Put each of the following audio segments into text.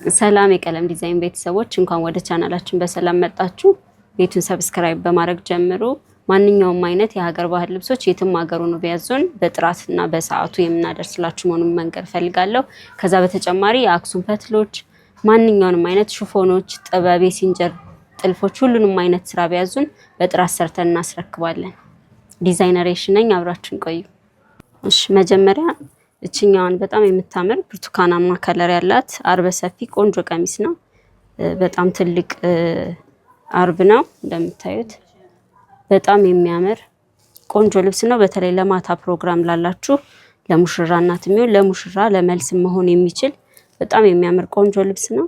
ሰላም የቀለም ዲዛይን ቤተሰቦች፣ እንኳን ወደ ቻናላችን በሰላም መጣችሁ። ቤቱን subscribe በማድረግ ጀምሩ። ማንኛውም አይነት የሀገር ባህል ልብሶች የትም ሀገር ሆኖ ቢያዙን በጥራትና በሰዓቱ የምናደርስላችሁ መሆኑን መንገር ፈልጋለሁ። ከዛ በተጨማሪ የአክሱም ፈትሎች፣ ማንኛውንም አይነት ሽፎኖች፣ ጥበብ፣ የሲንጀር ጥልፎች፣ ሁሉንም አይነት ስራ ቢያዙን በጥራት ሰርተን እናስረክባለን። ዲዛይነር ነኝ። አብራችን ቆዩ። እሺ፣ መጀመሪያ እችኛዋን በጣም የምታምር ብርቱካናማ color ያላት አርበ ሰፊ ቆንጆ ቀሚስ ነው። በጣም ትልቅ አርብ ነው፣ እንደምታዩት በጣም የሚያምር ቆንጆ ልብስ ነው። በተለይ ለማታ ፕሮግራም ላላችሁ፣ ለሙሽራ እናት የሚሆን፣ ለሙሽራ ለመልስ መሆን የሚችል በጣም የሚያምር ቆንጆ ልብስ ነው።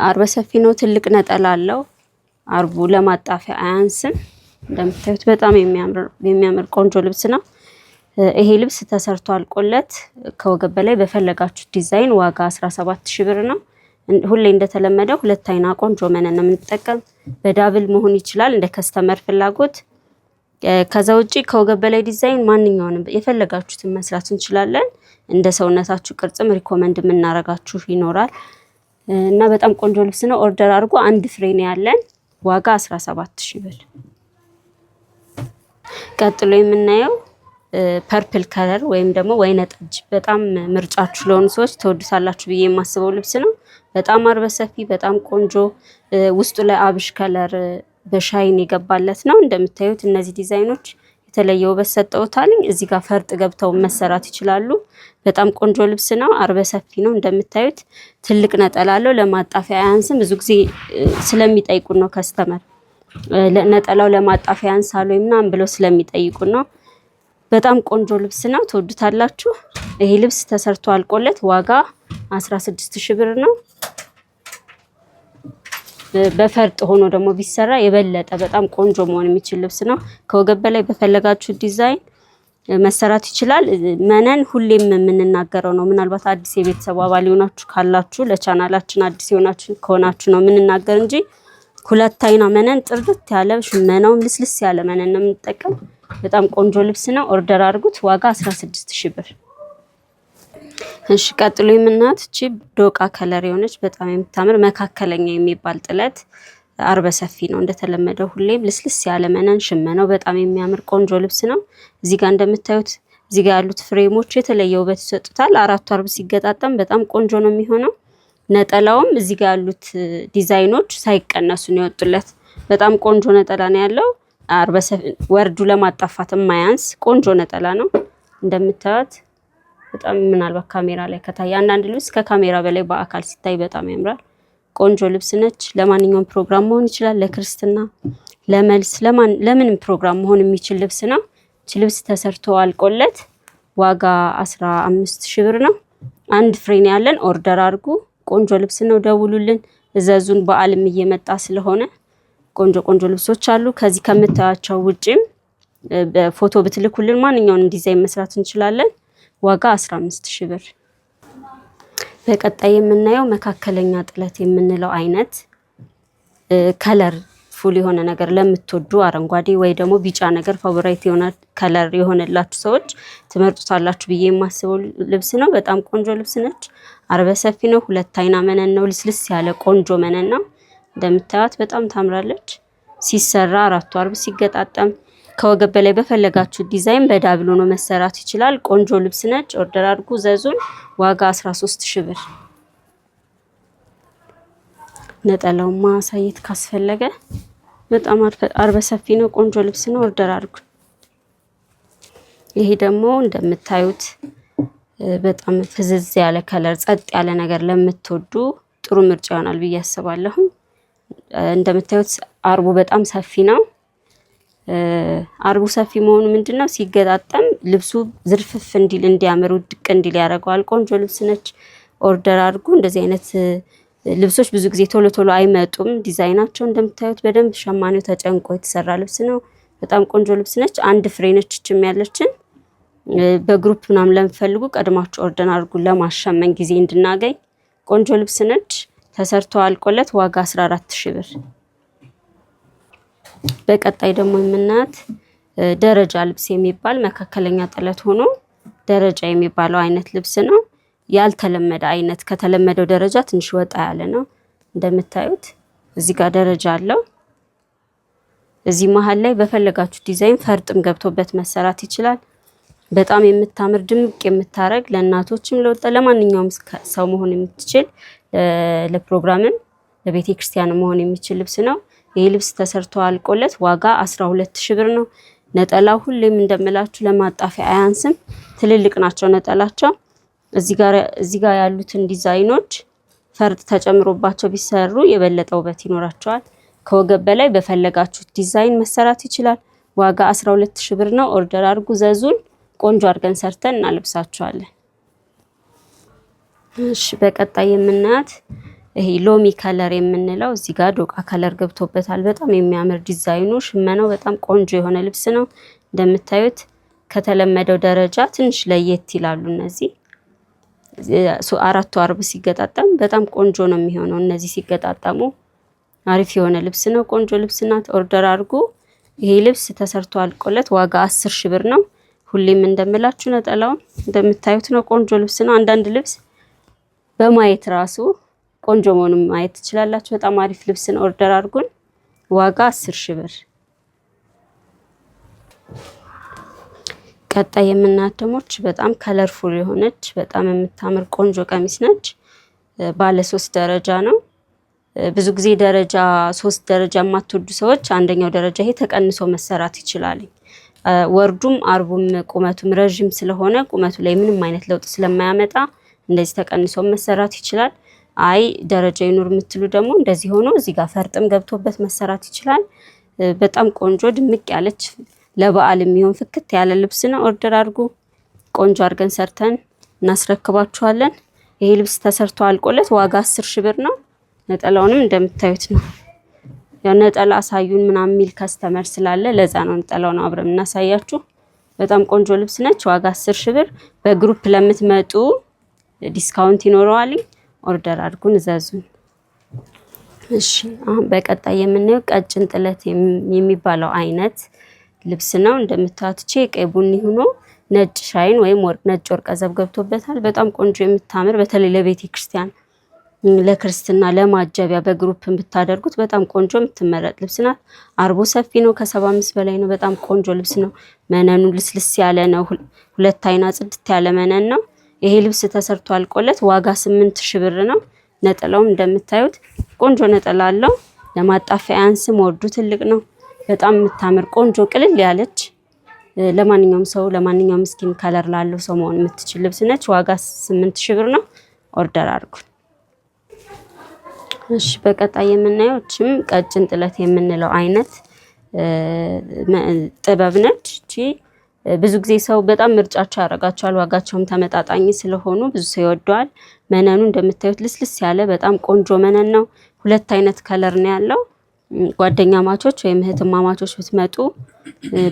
አርበ ሰፊ ነው። ትልቅ ነጠላ አለው። አርቡ ለማጣፊያ አያንስም። እንደምታዩት በጣም የሚያምር ቆንጆ ልብስ ነው። ይሄ ልብስ ተሰርቶ አልቆለት ከወገብ በላይ በፈለጋችሁት ዲዛይን ዋጋ 17 ሺህ ብር ነው። ሁሌ እንደተለመደው ሁለት አይና ቆንጆ መነን ነው የምንጠቀም። በ double መሆን ይችላል እንደ customer ፍላጎት። ከዛ ውጪ ከወገብ በላይ ዲዛይን ማንኛውንም የፈለጋችሁትን መስራት እንችላለን። እንደ ሰውነታችሁ ቅርጽም recommend የምናረጋችሁ ይኖራል እና በጣም ቆንጆ ልብስ ነው። Order አድርጎ፣ አንድ ፍሬ ነው ያለን፣ ዋጋ 17 ሺህ ብር። ቀጥሎ የምናየው purple color ወይም ደግሞ ወይነ ጠጅ በጣም ምርጫችሁ ለሆኑ ሰዎች ትወዱታላችሁ ብዬ የማስበው ልብስ ነው። በጣም አርበ ሰፊ፣ በጣም ቆንጆ፣ ውስጡ ላይ አብሽ color በ shine የገባለት ነው። እንደምታዩት እነዚህ ዲዛይኖች የተለየ ውበት ሰጠውታል። እዚህ ጋር ፈርጥ ገብተው መሰራት ይችላሉ። በጣም ቆንጆ ልብስ ነው። አርበ ሰፊ ነው። እንደምታዩት ትልቅ ነጠላ አለው። ለማጣፊያ አያንስም። ብዙ ጊዜ ስለሚጠይቁን ነው customer፣ ነጠላው ለማጣፊያ ያንሳል ወይ ምናምን ብለው ስለሚጠይቁን ነው። በጣም ቆንጆ ልብስ ነው። ትወዱታላችሁ። ይሄ ልብስ ተሰርቶ አልቆለት ዋጋ 16 ሺህ ብር ነው። በፈርጥ ሆኖ ደግሞ ቢሰራ የበለጠ በጣም ቆንጆ መሆን የሚችል ልብስ ነው። ከወገብ በላይ በፈለጋችሁ ዲዛይን መሰራት ይችላል። መነን ሁሌም የምንናገረው ነው። ምናልባት አዲስ የቤተሰቡ አባል የሆናችሁ ካላችሁ፣ ለቻናላችን አዲስ የሆናችሁ ከሆናችሁ ነው የምንናገር እንጂ ሁለት አይና መነን፣ ጥርት ያለ፣ ሽመናውም ልስልስ ያለ መነን ነው የምንጠቀም። በጣም ቆንጆ ልብስ ነው። Order አድርጉት። ዋጋ 16 ሺህ ብር። እሺ፣ ቀጥሎ የምናያት እቺ ዶቃ color የሆነች በጣም የምታምር መካከለኛ የሚባል ጥለት አርበ ሰፊ ነው። እንደተለመደው ሁሌም ልስልስ ያለ መነን፣ ሽመናው በጣም የሚያምር ቆንጆ ልብስ ነው። እዚህ ጋር እንደምታዩት እዚህ ጋር ያሉት frame ኦች የተለየ ውበት ይሰጡታል። አራቱ አርብ ሲገጣጠም በጣም ቆንጆ ነው የሚሆነው። ነጠላውም እዚህ ጋር ያሉት ዲዛይኖች ሳይቀነሱ ነው የወጡለት። በጣም ቆንጆ ነጠላ ነው ያለው። አርበ ወርዱ ለማጣፋት የማያንስ ቆንጆ ነጠላ ነው። እንደምታዩት በጣም፣ ምናልባት ካሜራ ላይ ከታየ፣ አንዳንድ ልብስ ከካሜራ በላይ በአካል ሲታይ በጣም ያምራል። ቆንጆ ልብስ ነች። ለማንኛውም ፕሮግራም መሆን ይችላል። ለክርስትና፣ ለመልስ፣ ለምንም ፕሮግራም መሆን የሚችል ልብስ ነው። እቺ ልብስ ተሰርቶ አልቆለት ዋጋ 15 ሺህ ብር ነው። አንድ ፍሬ ነው ያለን። Order አድርጉ። ቆንጆ ልብስ ነው። ደውሉልን፣ እዘዙን። በዓልም እየመጣ ስለሆነ ቆንጆ ቆንጆ ልብሶች አሉ። ከዚህ ከምታያቸው ውጪም በፎቶ ብትልኩልን ማንኛውንም ዲዛይን መስራት እንችላለን። ዋጋ 15 ሺህ ብር። በቀጣይ የምናየው መካከለኛ ጥለት የምንለው አይነት፣ colorful የሆነ ነገር ለምትወዱ፣ አረንጓዴ ወይ ደግሞ ቢጫ ነገር favorite የሆነ color የሆነላችሁ ሰዎች ትመርጡታላችሁ ብዬ የማስበው ልብስ ነው። በጣም ቆንጆ ልብስ ነች። አርበ ሰፊ ነው። ሁለት አይና መነን ነው። ልስልስ ያለ ቆንጆ መነን ነው። እንደምታዩት በጣም ታምራለች። ሲሰራ አራቱ አርብ ሲገጣጠም ከወገብ በላይ በፈለጋችሁ ዲዛይን በ double ሆኖ መሰራት ይችላል። ቆንጆ ልብስ ነች። Order አድርጉ፣ እዘዙን። ዋጋ 13 ሺህ ብር። ነጠላውን ማሳየት ካስፈለገ በጣም አርበ ሰፊ ነው። ቆንጆ ልብስ ነው። Order አድርጉ። ይሄ ደግሞ እንደምታዩት በጣም ፍዝዝ ያለ color፣ ጸጥ ያለ ነገር ለምትወዱ ጥሩ ምርጫ ይሆናል ብዬ አስባለሁ። እንደምታዩት አርቡ በጣም ሰፊ ነው። አርቡ ሰፊ መሆኑ ምንድነው፣ ሲገጣጠም ልብሱ ዝርፍፍ እንዲል፣ እንዲያምር፣ ውድቅ እንዲል ያደርገዋል። ቆንጆ ልብስ ነች። Order አድርጉ። እንደዚህ አይነት ልብሶች ብዙ ጊዜ ቶሎ ቶሎ አይመጡም። ዲዛይናቸው እንደምታዩት በደንብ ሸማኔው ተጨንቆ የተሰራ ልብስ ነው። በጣም ቆንጆ ልብስ ነች። አንድ ፍሬ ነች እችም ያለችን። በ group ምናምን ለምትፈልጉ ቀድማችሁ order አድርጉ ለማሸመን ጊዜ እንድናገኝ። ቆንጆ ልብስ ነች። ተሰርቶ አልቆለት ዋጋ 14 ሺህ ብር። በቀጣይ ደግሞ የምናያት ደረጃ ልብስ የሚባል፣ መካከለኛ ጥለት ሆኖ ደረጃ የሚባለው አይነት ልብስ ነው። ያልተለመደ አይነት ከተለመደው ደረጃ ትንሽ ወጣ ያለ ነው። እንደምታዩት እዚህ ጋር ደረጃ አለው። እዚህ መሀል ላይ በፈለጋችሁ ዲዛይን ፈርጥም ገብቶበት መሰራት ይችላል። በጣም የምታምር ድምቅ የምታረግ ለእናቶችም ለወጣ ለማንኛውም ሰው መሆን የምትችል፣ ለፕሮግራምም ለቤተ ክርስቲያን መሆን የሚችል ልብስ ነው። ይህ ልብስ ተሰርቶ አልቆለት ዋጋ 12 ሺህ ብር ነው። ነጠላው ሁሌም እንደምላችሁ ለማጣፊያ አያንስም። ትልልቅ ናቸው ነጠላቸው። እዚህ ጋር ያሉትን ዲዛይኖች ፈርጥ ተጨምሮባቸው ቢሰሩ የበለጠ ውበት ይኖራቸዋል። ከወገብ በላይ በፈለጋችሁት ዲዛይን መሰራት ይችላል። ዋጋ 12 ሺህ ብር ነው። Order አድርጉ፣ እዘዙን። ቆንጆ አድርገን ሰርተን እናለብሳችኋለን። እሺ፣ በቀጣይ የምናያት ይሄ ሎሚ color የምንለው እዚህ ጋር ዶቃ color ገብቶበታል። በጣም የሚያምር ዲዛይኑ ሽመናው በጣም ቆንጆ የሆነ ልብስ ነው። እንደምታዩት ከተለመደው ደረጃ ትንሽ ለየት ይላሉ እነዚህ አራቱ አርብ ሲገጣጠም በጣም ቆንጆ ነው የሚሆነው። እነዚህ ሲገጣጠሙ አሪፍ የሆነ ልብስ ነው። ቆንጆ ልብስ ናት። Order አድርጉ። ይሄ ልብስ ተሰርቶ አልቆለት ዋጋ 10 ሺህ ብር ነው። ሁሌም እንደምላችሁ ነጠላውን እንደምታዩት ነው። ቆንጆ ልብስ ነው። አንዳንድ ልብስ በማየት ራሱ ቆንጆ መሆኑን ማየት ትችላላችሁ። በጣም አሪፍ ልብስ ነው። Order አድርጉን። ዋጋ 10 ሺህ ብር። ቀጣይ የምናያት ደግሞ በጣም colorful የሆነች በጣም የምታምር ቆንጆ ቀሚስ ነች። ባለ 3 ደረጃ ነው። ብዙ ጊዜ ደረጃ 3 ደረጃ የማትወዱ ሰዎች አንደኛው ደረጃ ይሄ ተቀንሶ መሰራት ይችላል። ወርዱም አርቡም ቁመቱም ረዥም ስለሆነ ቁመቱ ላይ ምንም አይነት ለውጥ ስለማያመጣ እንደዚህ ተቀንሶ መሰራት ይችላል። አይ ደረጃ ይኑር የምትሉ ደግሞ እንደዚህ ሆኖ እዚህ ጋር ፈርጥም ገብቶበት መሰራት ይችላል። በጣም ቆንጆ ድምቅ ያለች ለበዓል የሚሆን ፍክት ያለ ልብስ ነው። Order አድርጉ። ቆንጆ አድርገን ሰርተን እናስረክባችኋለን። ይሄ ልብስ ተሰርቶ አልቆለት ዋጋ 10 ሺህ ብር ነው። ነጠላውንም እንደምታዩት ነው። ያው ነጠላ አሳዩን ምናምን የሚል customer ስላለ ለዛ ነው ነጠላውን አብረን እናሳያችሁ። በጣም ቆንጆ ልብስ ነች። ዋጋ 10 ሺህ ብር። በ group ለምትመጡ discount ይኖረዋል። Order አድርጉን፣ እዘዙን። እሺ፣ አሁን በቀጣይ የምናየው ቀጭን ጥለት የሚባለው አይነት ልብስ ነው። እንደምታዩት እቺ ቀይ ቡኒ ሆኖ ነጭ shine ወይም ወርቅ ነጭ ወርቀ ዘብ ገብቶበታል። በጣም ቆንጆ የምታምር በተለይ ለቤተ ክርስቲያን ለክርስትና ለማጀቢያ በ group ብታደርጉት በጣም ቆንጆ የምትመረጥ ልብስ ናት። አርቦ ሰፊ ነው፣ ከ75 በላይ ነው። በጣም ቆንጆ ልብስ ነው። መነኑ ልስልስ ያለ ነው። ሁለት አይና ጽድት ያለ መነን ነው። ይሄ ልብስ ተሰርቶ አልቆለት ዋጋ 8 ሺህ ብር ነው። ነጠላውም እንደምታዩት ቆንጆ ነጠላ አለው። ለማጣፊያ አያንስም። ወርዱ ትልቅ ነው። በጣም የምታምር ቆንጆ ቅልል ያለች ለማንኛውም ሰው ለማንኛውም skin color ላለው ሰው መሆን የምትችል ልብስ ነች። ዋጋ 8 ሺህ ብር ነው። Order አድርጉ። እሺ፣ በቀጣይ የምናየው እችም ቀጭን ጥለት የምንለው አይነት ጥበብ ነች። እቺ ብዙ ጊዜ ሰው በጣም ምርጫቸው ያደርጋቸዋል። ዋጋቸውም ተመጣጣኝ ስለሆኑ ብዙ ሰው ይወደዋል። መነኑ እንደምታዩት ልስልስ ያለ በጣም ቆንጆ መነን ነው። ሁለት አይነት color ነው ያለው። ጓደኛማቾች ወይም እህትማማቾች ብትመጡ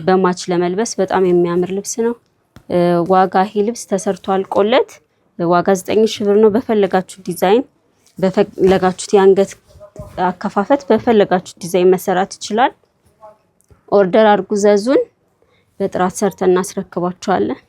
በ match ለመልበስ በጣም የሚያምር ልብስ ነው። ዋጋ ይሄ ልብስ ተሰርቶ አልቆለት ዋጋ 9 ሺህ ብር ነው። በፈለጋችሁ ዲዛይን በፈለጋችሁት የአንገት አከፋፈት በፈለጋችሁት ዲዛይን መሰራት ይችላል። Order አድርጉ፣ እዘዙን። በጥራት ሰርተን እናስረክባችኋለን።